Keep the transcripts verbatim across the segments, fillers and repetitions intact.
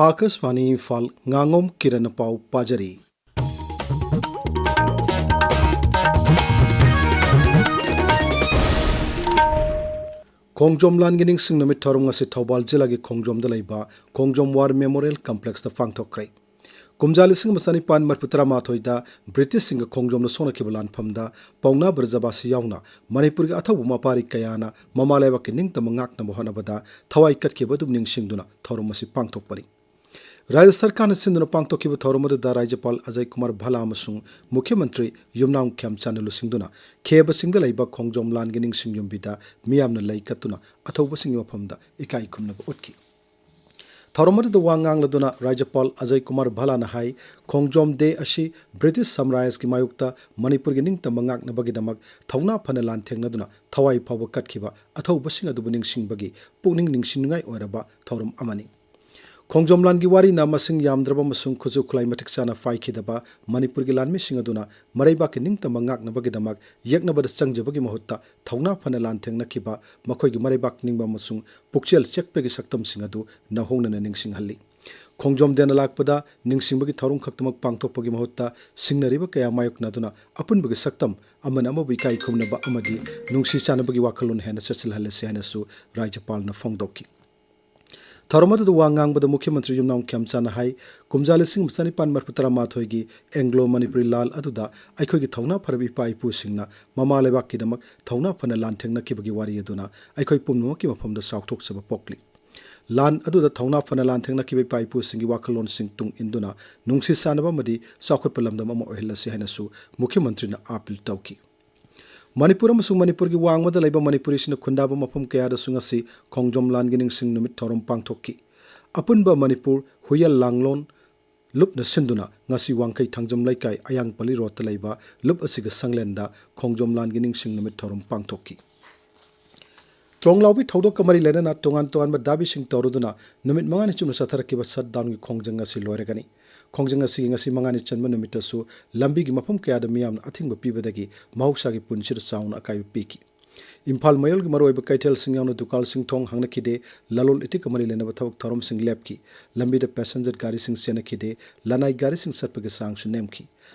ꯑꯥꯀꯥꯁꯕꯥꯅꯤ ꯏꯝꯐꯥꯜ, ꯉꯥꯉꯣꯝ ꯀꯤꯔꯟꯅ ꯄꯥꯎ ꯄꯥꯖꯔꯤ꯫ ꯈꯣꯡꯖꯣꯝ ꯂꯥꯟꯒꯤ ꯅꯤꯡꯁꯤꯡ ꯅꯨꯃꯤꯠ ꯊꯧꯔꯝ ꯉꯁꯤ ꯊꯧꯕꯥꯜ ꯖꯤꯂꯥꯒꯤ ꯈꯣꯡꯖꯣꯝꯗ ꯂꯩꯕ ꯈꯣꯡꯖꯣꯝ ꯋꯥꯔ ꯃꯦꯃꯣꯔꯤꯌꯦꯜ ꯀꯝꯄ꯭ꯂꯦꯛꯁꯇ ꯄꯥꯡꯊꯣꯛꯈ꯭ꯔꯦ꯫ ꯀꯨꯝꯖꯥ ꯂꯤꯁꯤꯡ ꯑꯃ ꯆꯅꯤꯄꯥꯟ ꯃꯔꯤꯐꯨ ꯇꯔꯥꯃꯥꯊꯣꯏꯗ ꯕ꯭ꯔꯤꯇꯤꯁꯁꯤꯡꯒ ꯈꯣꯡꯖꯣꯝꯗ ꯁꯣꯛꯅꯈꯤꯕ ꯂꯥꯟꯐꯝꯗ ꯄꯥꯎꯅꯥ ꯕ꯭ꯔꯖꯕꯥꯁꯤ ꯌꯥꯎꯅ ꯃꯅꯤꯄꯨꯔꯒꯤ ꯑꯊꯧꯕ ꯃꯄꯥꯔꯤ ꯀꯌꯥꯅ ꯃꯃꯥ ꯂꯩꯕꯥꯛꯀꯤ ꯅꯤꯡꯇꯝꯕ ꯉꯥꯛꯅꯕ ꯍꯣꯠꯅꯕꯗ ꯊꯋꯥꯏ ꯀꯠꯈꯤꯕ ꯑꯗꯨꯕꯨ ꯅꯤꯡꯁꯤꯡꯗꯨꯅ ꯊꯧꯔꯝ ꯑꯁꯤ ꯄꯥꯡꯊꯣꯛꯄꯅꯤ꯫ ꯔꯥꯖ꯭ꯌ ꯁꯔꯀꯥꯔꯅ ꯁꯤꯟꯗꯨꯅ ꯄꯥꯡꯊꯣꯛꯈꯤꯕ ꯊꯧꯔꯝ ꯑꯗꯨꯗ ꯔꯥꯖ꯭ꯌꯄꯥꯜ ꯑꯖꯌ ꯀꯨꯃꯥꯔ ꯚꯜꯂꯥ ꯑꯃꯁꯨꯡ ꯃꯨꯈ꯭ꯌ ꯃꯟꯇ꯭ꯔꯤ ꯌꯨꯝꯅꯥꯝ ꯈꯦꯝꯆꯥꯟꯅ ꯂꯨꯆꯤꯡꯗꯨꯅ ꯈꯦꯕꯁꯤꯡꯗ ꯂꯩꯕ ꯈꯣꯡꯖꯣꯝ ꯂꯥꯟꯒꯤ ꯅꯤꯡꯁꯤꯡ ꯌꯨꯝꯕꯤꯗ ꯃꯤꯌꯥꯝꯅ ꯂꯩ ꯀꯠꯇꯨꯅ ꯑꯊꯧꯕꯁꯤꯡꯒꯤ ꯃꯐꯝꯗ ꯏꯀꯥꯏ ꯈꯨꯝꯅꯕ ꯎꯠꯈꯤ꯫ ꯊꯧꯔꯝ ꯑꯗꯨꯗ ꯋꯥ ꯉꯥꯡꯂꯗꯨꯅ ꯔꯥꯖ꯭ꯌꯄꯥꯜ ꯑꯖꯌ ꯀꯨꯃꯥꯔ ꯚꯜꯂꯥꯅ ꯍꯥꯏ, ꯈꯣꯡꯖꯣꯝ ꯗꯦ ꯑꯁꯤ ꯕ꯭ꯔꯤꯇꯤꯁ ꯁꯥꯝꯔꯥꯖ꯭ꯌꯒꯤ ꯃꯥꯌꯣꯛꯇ ꯃꯅꯤꯄꯨꯔꯒꯤ ꯅꯤꯡꯇꯝꯕ ꯉꯥꯛꯅꯕꯒꯤꯗꯃꯛ ꯊꯧꯅꯥ ꯐꯅ ꯂꯥꯟꯊꯦꯡꯅꯗꯨꯅ ꯊꯋꯥꯏ ꯐꯥꯎꯕ ꯀꯠꯈꯤꯕ ꯑꯊꯧꯕꯁꯤꯡ ꯑꯗꯨꯕꯨ ꯅꯤꯡꯁꯤꯡꯕꯒꯤ ꯄꯨꯛꯅꯤꯡ ꯅꯤꯡꯁꯤꯡꯅꯤꯡꯉꯥꯏ ꯑꯣꯏꯔꯕ ꯊꯧꯔꯝ ꯑꯃꯅꯤ꯫ ꯈꯣꯡꯖꯣꯝ ꯂꯥꯟꯒꯤ ꯋꯥꯔꯤꯅ ꯃꯁꯤꯡ ꯌꯥꯝꯗ꯭ꯔꯕ ꯑꯃꯁꯨꯡ ꯈꯨꯠꯁꯨ ꯈꯨꯠꯂꯥꯏ ꯃꯇꯤꯛ ꯆꯥꯅ ꯄꯥꯏꯈꯤꯗꯕ ꯃꯅꯤꯄꯨꯔꯒꯤ ꯂꯥꯟꯃꯤꯁꯤꯡ ꯑꯗꯨꯅ ꯃꯔꯩꯕꯥꯛꯀꯤ ꯅꯤꯡꯇꯝꯕ ꯉꯥꯛꯅꯕꯒꯤꯗꯃꯛ ꯌꯦꯛꯅꯕꯗ ꯆꯪꯖꯕꯒꯤ ꯃꯍꯨꯠꯇ ꯊꯧꯅꯥ ꯐꯅ ꯂꯥꯟꯊꯦꯡꯅꯈꯤꯕ ꯃꯈꯣꯏꯒꯤ ꯃꯔꯩꯕꯥꯛ ꯅꯤꯡꯕ ꯑꯃꯁꯨꯡ ꯄꯨꯛꯆꯦꯜ ꯆꯦꯛꯄꯒꯤ ꯁꯛꯇꯝꯁꯤꯡ ꯑꯗꯨ ꯅꯧꯍꯧꯅꯅ ꯅꯤꯡꯁꯤꯡꯍꯜꯂꯤ꯫ ꯈꯣꯡꯖꯣꯝ ꯗꯦꯅ ꯂꯥꯛꯄꯗ ꯅꯤꯡꯁꯤꯡꯕꯒꯤ ꯊꯧꯔꯝ ꯈꯛꯇꯃꯛ ꯄꯥꯡꯊꯣꯛꯄꯒꯤ ꯃꯍꯨꯠꯇ ꯁꯤꯡꯅꯔꯤꯕ ꯀꯌꯥ ꯃꯥꯌꯣꯛꯅꯗꯨꯅ ꯑꯄꯨꯟꯕꯒꯤ ꯁꯛꯇꯝ ꯑꯃꯅ ꯑꯃꯕꯨ ꯏꯀꯥꯏ ꯈꯨꯝꯅꯕ ꯑꯃꯗꯤ ꯅꯨꯡꯁꯤ ꯆꯥꯟꯅꯕꯒꯤ ꯋꯥꯈꯜꯂꯣꯟ ꯍꯦꯟꯅ ꯆꯦꯠꯁꯤꯜꯍꯜꯂꯁꯤ ꯍꯥꯏꯅꯁꯨ ꯔꯥꯖ꯭ꯌꯄꯥꯜꯅ ꯐꯣꯡꯗꯣꯛꯈꯤ꯫ ꯊꯧꯔꯝ ꯑꯗꯨꯗ ꯋꯥ ꯉꯥꯡꯕꯗ ꯃꯨꯈ꯭ꯌ ꯃꯟꯇ꯭ꯔꯤ ꯌꯨꯝꯅꯥꯝ ꯈꯦꯝꯆꯥꯟꯅ ꯍꯥꯏ, ꯀꯨꯝꯖꯥ ꯂꯤꯁꯤꯡ ꯑꯃ ꯆꯅꯤꯄꯥꯟ ꯃꯔꯤꯐꯨ ꯇꯔꯥꯃꯥꯊꯣꯏꯒꯤ ꯑꯦꯡꯒ꯭ꯂꯣ ꯃꯅꯤꯄꯨꯔꯤ ꯂꯥꯟ ꯑꯗꯨꯗ ꯑꯩꯈꯣꯏꯒꯤ ꯊꯧꯅꯥ ꯐꯔꯕ ꯏꯄꯥ ꯏꯄꯨꯁꯤꯡꯅ ꯃꯃꯥ ꯂꯩꯕꯥꯛꯀꯤꯗꯃꯛ ꯊꯧꯅꯥ ꯐꯅ ꯂꯥꯟꯊꯦꯡꯅꯈꯤꯕꯒꯤ ꯋꯥꯔꯤ ꯑꯗꯨꯅ ꯑꯩꯈꯣꯏ ꯄꯨꯝꯅꯃꯛꯀꯤ ꯃꯐꯝꯗ ꯆꯥꯎꯊꯣꯛꯆꯕ ꯄꯣꯛꯂꯤ꯫ ꯂꯥꯟ ꯑꯗꯨꯗ ꯊꯧꯅꯥ ꯐꯅ ꯂꯥꯟꯊꯦꯡꯅꯈꯤꯕ ꯏꯄꯥ ꯏꯄꯨꯁꯤꯡꯒꯤ ꯋꯥꯈꯜꯂꯣꯟꯁꯤꯡ ꯇꯨꯡ ꯏꯟꯗꯨꯅ ꯅꯨꯡꯁꯤ ꯆꯥꯟꯅꯕ ꯑꯃꯗꯤ ꯆꯥꯎꯈꯠꯄ ꯂꯝꯗꯝ ꯑꯃ ꯑꯣꯏꯍꯜꯂꯁꯤ ꯍꯥꯏꯅꯁꯨ ꯃꯨꯈ꯭ꯌ ꯃꯟꯇ꯭ꯔꯤꯅ ꯑꯥꯄꯤꯜ ꯇꯧꯈꯤ꯫ ꯃꯅꯤꯄꯨꯔ ꯑꯃꯁꯨꯡ ꯃꯅꯤꯄꯨꯔꯒꯤ ꯋꯥꯡꯃꯗ ꯂꯩꯕ ꯃꯅꯤꯄꯨꯔꯤꯁꯤꯡꯅ ꯈꯨꯟꯗꯥꯕ ꯃꯐꯝ ꯀꯌꯥꯗꯁꯨ ꯉꯁꯤ ꯈꯣꯡꯖꯣꯝ ꯂꯥꯟꯒꯤ ꯅꯤꯡꯁꯤꯡ ꯅꯨꯃꯤꯠ ꯊꯧꯔꯝ ꯄꯥꯡꯊꯣꯛꯈꯤ꯫ ꯑꯄꯨꯟꯕ ꯃꯅꯤꯄꯨꯔ ꯍꯨꯏꯌꯦꯜ ꯂꯥꯡꯂꯣꯟ ꯂꯨꯞꯅ ꯁꯤꯟꯗꯨꯅ ꯉꯁꯤ ꯋꯥꯡꯈꯩ ꯊꯥꯡꯖꯝ ꯂꯩꯀꯥꯏ ꯑꯌꯥꯡꯄꯜꯂꯤ ꯔꯣꯗꯇ ꯂꯩꯕ ꯂꯨꯞ ꯑꯁꯤꯒꯤ ꯁꯪꯂꯦꯟꯗ ꯈꯣꯡꯖꯣꯝ ꯂꯥꯟꯒꯤ ꯅꯤꯡꯁꯤꯡ ꯅꯨꯃꯤꯠ ꯊꯧꯔꯝ ꯄꯥꯡꯊꯣꯛꯈꯤ꯫ ꯇ꯭ꯔꯣꯡꯂꯥꯎꯕꯤ ꯊꯧꯗꯣꯛꯀ ꯃꯔꯤ ꯂꯩꯅꯅ ꯇꯣꯉꯥꯟ ꯇꯣꯉꯥꯟꯕ ꯗꯥꯕꯤꯁꯤꯡ ꯇꯧꯔꯗꯨꯅ ꯅꯨꯃꯤꯠ ꯃꯉꯥꯅꯤ ꯆꯨꯞꯅ ꯆꯠꯊꯔꯛꯈꯤꯕ ꯁꯠ ꯗꯥꯎꯟꯒꯤ ꯈꯣꯡꯖꯪ ꯉꯁꯤ ꯂꯣꯏꯔꯒꯅꯤ꯫ ꯈꯣꯡꯖꯪ ꯑꯁꯤꯒꯤ ꯉꯁꯤ ꯃꯉꯥꯅꯤ ꯆꯟꯕ ꯅꯨꯃꯤꯠꯇꯁꯨ ꯂꯝꯕꯤꯒꯤ ꯃꯐꯝ ꯀꯌꯥꯗ ꯃꯤꯌꯥꯝꯅ ꯑꯊꯤꯡꯕ ꯄꯤꯕꯗꯒꯤ ꯃꯍꯧꯁꯥꯒꯤ ꯄꯨꯟꯁꯤꯗ ꯆꯥꯎꯅ ꯑꯀꯥꯏꯕ ꯄꯤꯈꯤ꯫ ꯏꯝꯐꯥꯜ ꯃꯌꯣꯜꯒꯤ ꯃꯔꯨꯑꯣꯏꯕ ꯀꯩꯊꯦꯜꯁꯤꯡ ꯌꯥꯎꯅ ꯗꯨꯀꯥꯟꯁꯤꯡ ꯊꯣꯡ ꯍꯥꯡꯅꯈꯤꯗꯦ꯫ ꯂꯂꯣꯟ ꯏꯇꯤꯛꯀ ꯃꯔꯤ ꯂꯩꯅꯕ ꯊꯕꯛ ꯊꯧꯔꯝꯁꯤꯡ ꯂꯦꯞꯈꯤ꯫ ꯂꯝꯕꯤꯗ ꯄꯦꯁꯦꯟꯖꯔ ꯒꯥꯔꯤꯁꯤꯡ ꯆꯦꯟꯅꯈꯤꯗꯦ꯫ ꯂꯅꯥꯏ ꯒꯥꯔꯤꯁꯤꯡ ꯆꯠꯄꯒꯤ ꯆꯥꯡꯁꯨ ꯅꯦꯝꯈꯤ꯫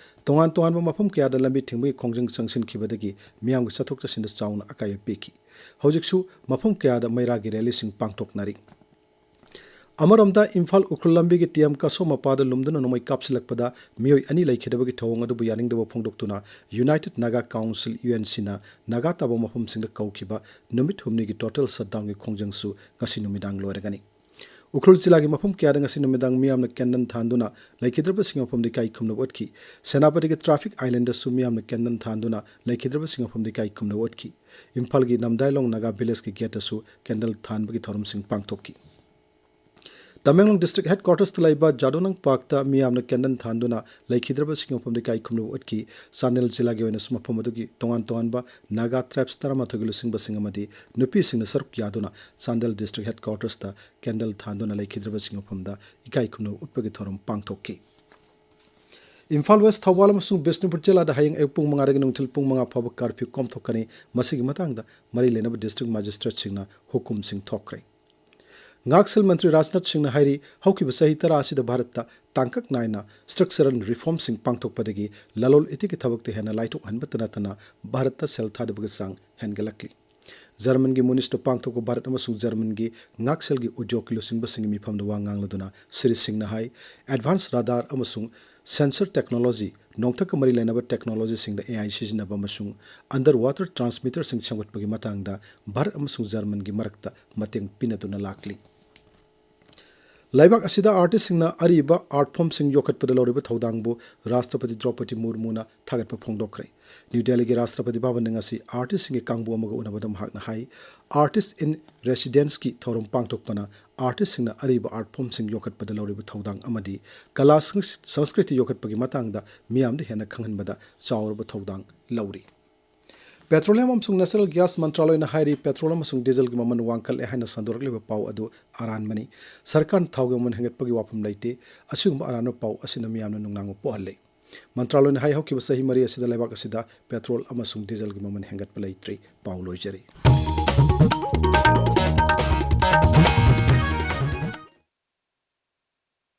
ꯇꯣꯉꯥꯟ ꯇꯣꯉꯥꯟꯕ ꯃꯐꯝ ꯀꯌꯥꯗ ꯂꯝꯕꯤ ꯊꯤꯡꯕꯒꯤ ꯈꯣꯡꯖꯪ ꯆꯪꯁꯤꯟꯈꯤꯕꯗꯒꯤ ꯃꯤꯌꯥꯝꯒꯤ ꯆꯠꯊꯣꯛ ꯆꯠꯁꯤꯟꯗ ꯆꯥꯎꯅ ꯑꯀꯥꯏꯕ ꯄꯤꯈꯤ꯫ ꯍꯧꯖꯤꯛꯁꯨ ꯃꯐꯝ ꯀꯌꯥꯗ ꯃꯩꯔꯥꯒꯤ ꯔꯦꯂꯤꯁꯤꯡ ꯄꯥꯡꯊꯣꯛꯅꯔꯤ꯫ ꯑꯃꯔꯣꯝꯗ, ꯏꯝꯐꯥꯜ ꯎꯈ꯭ꯔꯨꯜ ꯂꯝꯕꯤꯒꯤ ꯇꯤ ꯑꯦꯝ ꯀꯁꯣ ꯃꯄꯥꯗ ꯂꯨꯝꯗꯨꯅ ꯅꯣꯡꯃꯩ ꯀꯥꯞꯁꯤꯜꯂꯛꯄꯗ ꯃꯤꯑꯣꯏ ꯑꯅꯤ ꯂꯩꯈꯤꯗꯕꯒꯤ ꯊꯧꯑꯣꯡ ꯑꯗꯨꯕꯨ ꯌꯥꯅꯤꯡꯗꯕ ꯐꯣꯡꯗꯣꯛꯇꯨꯅ United Naga Council, U N ꯁꯤꯅ ꯅꯥꯒꯥ ꯇꯥꯕ ꯃꯐꯝꯁꯤꯡꯗ ꯀꯧꯈꯤꯕ ꯅꯨꯃꯤꯠ ꯍꯨꯝꯅꯤꯒꯤ total shutdownꯒꯤ ꯈꯣꯡꯖꯪꯁꯨ ꯉꯁꯤ ꯅꯨꯃꯤꯗꯥꯡ ꯂꯣꯏꯔꯒꯅꯤ꯫ ꯎꯈ꯭ꯔꯨꯜ ꯖꯤꯂꯥꯒꯤ ꯃꯐꯝ ꯀꯌꯥꯗ ꯉꯁꯤ ꯅꯨꯃꯤꯗꯥꯡ ꯃꯤꯌꯥꯝꯅ candle ꯊꯥꯟꯗꯨꯅ ꯂꯩꯈꯤꯗ꯭ꯔꯕꯁꯤꯡꯒꯤ ꯃꯐꯝꯗ ꯏꯀꯥꯏ ꯈꯨꯝꯅꯕ ꯎꯠꯈꯤ꯫ ꯁꯦꯅꯥꯄꯇꯤꯒꯤ traffic islandꯗꯁꯨ ꯃꯤꯌꯥꯝꯅ candle ꯊꯥꯟꯗꯨꯅ ꯂꯩꯈꯤꯗ꯭ꯔꯕꯁꯤꯡꯒꯤ ꯃꯐꯝꯗ ꯏꯀꯥꯏ ꯈꯨꯝꯅꯕ ꯎꯠꯈꯤ꯫ ꯏꯝꯐꯥꯜꯒꯤ ꯅꯝꯗꯥꯏꯂꯣꯡ ꯅꯥꯒꯥ villageꯀꯤ gateꯇꯁꯨ candle ꯊꯥꯟꯕꯒꯤ ꯊꯧꯔꯝꯁꯤꯡ ꯄꯥꯡꯊꯣꯛꯈꯤ꯫ ꯇꯃꯦꯡꯂꯣꯡ district headquartersꯇ ꯂꯩꯕ ꯖꯥꯗꯣꯅꯪ parkꯇ ꯃꯤꯌꯥꯝꯅ candle ꯊꯥꯟꯗꯨꯅ ꯂꯩꯈꯤꯗ꯭ꯔꯕꯁꯤꯡꯒꯤ ꯃꯐꯝꯗ ꯏꯀꯥꯏ ꯈꯨꯝꯅꯕ ꯎꯠꯈꯤ꯫ ꯆꯥꯟꯗꯦꯜ ꯖꯤꯂꯥꯒꯤ ꯑꯣꯏꯅꯁꯨ ꯃꯐꯝ ꯑꯗꯨꯒꯤ ꯇꯣꯉꯥꯟ ꯇꯣꯉꯥꯟꯕ ꯅꯥꯒꯥ tribes ꯇꯔꯥꯃꯥꯊꯣꯏꯒꯤ ꯂꯨꯆꯤꯡꯕꯁꯤꯡ ꯑꯃꯗꯤ ꯅꯨꯄꯤꯁꯤꯡꯅ ꯁꯔꯨꯛ ꯌꯥꯗꯨꯅ ꯆꯥꯟꯗꯦꯜ district headquartersꯇ candle ꯊꯥꯟꯗꯨꯅ ꯂꯩꯈꯤꯗ꯭ꯔꯕꯁꯤꯡꯒꯤ ꯃꯐꯝꯗ ꯏꯀꯥꯏ ꯈꯨꯝꯅꯕ ꯎꯠꯄꯒꯤ ꯊꯧꯔꯝ ꯄꯥꯡꯊꯣꯛꯈꯤ꯫ ꯏꯝꯐꯥꯜ West, ꯊꯧꯕꯥꯜ ꯑꯃꯁꯨꯡ ꯕꯤꯁꯅꯨꯄꯨꯔ ꯖꯤꯂꯥꯗ ꯍꯌꯦꯡ ꯑꯌꯨꯛ ꯄꯨꯡ ꯃꯉꯥꯗꯒꯤ ꯅꯨꯡꯊꯤꯜ ꯄꯨꯡ ꯃꯉꯥ ꯐꯥꯎꯕ curfew ꯀꯣꯝꯊꯣꯛꯀꯅꯤ꯫ ꯃꯁꯤꯒꯤ ꯃꯇꯥꯡꯗ ꯃꯔꯤ ꯂꯩꯅꯕ district magistrateꯁꯤꯡꯅ ꯍꯨꯀꯨꯝꯁꯤꯡ ꯊꯣꯛꯈ꯭ꯔꯦ꯫ ꯉꯥꯛꯁꯦꯜ ꯃꯟꯇ꯭ꯔꯤ ꯔꯥꯖꯅꯥꯊ ꯁꯤꯡꯅ ꯍꯥꯏꯔꯤ, ꯍꯧꯈꯤꯕ ꯆꯍꯤ ꯇꯔꯥ ꯑꯁꯤꯗ ꯚꯥꯔꯠꯇ ꯇꯥꯡꯀꯛ ꯅꯥꯏꯅ structural reformꯁꯤꯡ ꯄꯥꯡꯊꯣꯛꯄꯗꯒꯤ ꯂꯂꯣꯟ ꯏꯇꯤꯛꯀꯤ ꯊꯕꯛꯇ ꯍꯦꯟꯅ ꯂꯥꯏꯊꯣꯛꯍꯟꯕꯇ ꯅꯠꯇꯅ ꯚꯥꯔꯠꯇ ꯁꯦꯜ ꯊꯥꯗꯕꯒꯤ ꯆꯥꯡ ꯍꯦꯟꯒꯠꯂꯛꯂꯤ꯫ ꯖꯔꯃꯟꯒꯤ ꯃꯨꯅꯤꯁꯇ ꯄꯥꯡꯊꯣꯛꯄ ꯚꯥꯔꯠ ꯑꯃꯁꯨꯡ ꯖꯔꯃꯟꯒꯤ ꯉꯥꯛꯁꯦꯜꯒꯤ ꯎꯗ꯭ꯌꯣꯒꯀꯤ ꯂꯨꯆꯤꯡꯕꯁꯤꯡꯒꯤ ꯃꯤꯐꯝꯗ ꯋꯥ ꯉꯥꯡꯂꯗꯨꯅ ꯁ꯭ꯔꯤ ꯁꯤꯡꯅ ꯍꯥꯏ, advance radar ꯑꯃꯁꯨꯡ sensor technology, ꯅꯣꯡꯊꯛꯀ ꯃꯔꯤ ꯂꯩꯅꯕ technologyꯁꯤꯡꯗ A I ꯁꯤꯖꯤꯟꯅꯕ ꯑꯃꯁꯨꯡ underwater transmitterꯁꯤꯡ ꯁꯦꯝꯒꯠꯄꯒꯤ ꯃꯇꯥꯡꯗ ꯚꯥꯔꯠ ꯑꯃꯁꯨꯡ ꯖꯔꯃꯟꯒꯤ ꯃꯔꯛꯇ ꯃꯇꯦꯡ ꯄꯤꯅꯗꯨꯅ ꯂꯥꯛꯂꯤ꯫ ꯂꯩꯕꯥꯛ ꯑꯁꯤꯗ artistꯁꯤꯡꯅ ꯑꯔꯤꯕ art formꯁꯤꯡ ꯌꯣꯛꯈꯠꯄꯗ ꯂꯧꯔꯤꯕ ꯊꯧꯗꯥꯡꯕꯨ ꯔꯥꯁꯇ꯭ꯔꯄꯇꯤ ꯗ꯭ꯔꯧꯄꯗꯤ ꯃꯨꯔꯃꯨꯅ ꯊꯥꯒꯠꯄ ꯐꯣꯡꯗꯣꯛꯈ꯭ꯔꯦ꯫ ꯅ꯭ꯌꯨ ꯗꯦꯜꯂꯤꯒꯤ ꯔꯥꯁꯇ꯭ꯔꯄꯇꯤ ꯚꯕꯟꯗ ꯉꯁꯤ artistꯁꯤꯡꯒꯤ ꯀꯥꯡꯕꯨ ꯑꯃꯒ ꯎꯅꯕꯗ ꯃꯍꯥꯛꯅ ꯍꯥꯏ, Artist in Residenceꯀꯤ ꯊꯧꯔꯝ ꯄꯥꯡꯊꯣꯛꯄꯅ artistꯁꯤꯡꯅ ꯑꯔꯤꯕ art formꯁꯤꯡ ꯌꯣꯛꯈꯠꯄꯗ ꯂꯧꯔꯤꯕ ꯊꯧꯗꯥꯡ ꯑꯃꯗꯤ ꯀꯂꯥ ꯁꯪꯁ-, ꯁꯪꯁꯀ꯭ꯔꯤꯇꯤ ꯌꯣꯛꯈꯠꯄꯒꯤ ꯃꯇꯥꯡꯗ ꯃꯤꯌꯥꯝꯗ ꯍꯦꯟꯅ ꯈꯪꯍꯟꯕꯗ ꯆꯥꯎꯔꯕ ꯊꯧꯗꯥꯡ ꯂꯧꯔꯤ꯫ Petroleum ꯑꯃꯁꯨꯡ Natural Gas ꯃꯟꯇ꯭ꯔꯥꯂꯣꯏꯅ ꯍꯥꯏꯔꯤ, petrol ꯑꯃꯁꯨꯡ dieselꯒꯤ ꯃꯃꯜ ꯋꯥꯡꯈꯠꯂꯦ ꯍꯥꯏꯅ ꯁꯟꯗꯣꯔꯛꯂꯤꯕ ꯄꯥꯎ ꯑꯗꯨ ꯑꯔꯥꯟꯕꯅꯤ꯫ ꯁꯔꯀꯥꯔꯅ ꯊꯥꯎꯒꯤ ꯃꯃꯜ ꯍꯦꯟꯒꯠꯄꯒꯤ ꯋꯥꯐꯝ ꯂꯩꯇꯦ꯫ ꯑꯁꯤꯒꯨꯝꯕ ꯑꯔꯥꯟꯕ ꯄꯥꯎ ꯑꯁꯤꯅ ꯃꯤꯌꯥꯝꯅ ꯅꯨꯡꯅꯥꯡꯕ ꯄꯣꯛꯍꯜꯂꯦ꯫ ꯃꯟꯇ꯭ꯔꯥꯂꯣꯏꯅ ꯍꯥꯏ, ꯍꯧꯈꯤꯕ ꯆꯍꯤ ꯃꯔꯤ ꯑꯁꯤꯗ ꯂꯩꯕꯥꯛ ꯑꯁꯤꯗ ꯄꯦꯇ꯭ꯔꯣꯜ ꯑꯃꯁꯨꯡ ꯗꯤꯖꯜꯒꯤ ꯃꯃꯜ ꯍꯦꯟꯒꯠꯄ ꯂꯩꯇ꯭ꯔꯤ꯫ ꯄꯥꯎ ꯂꯣꯏꯖꯔꯦ꯫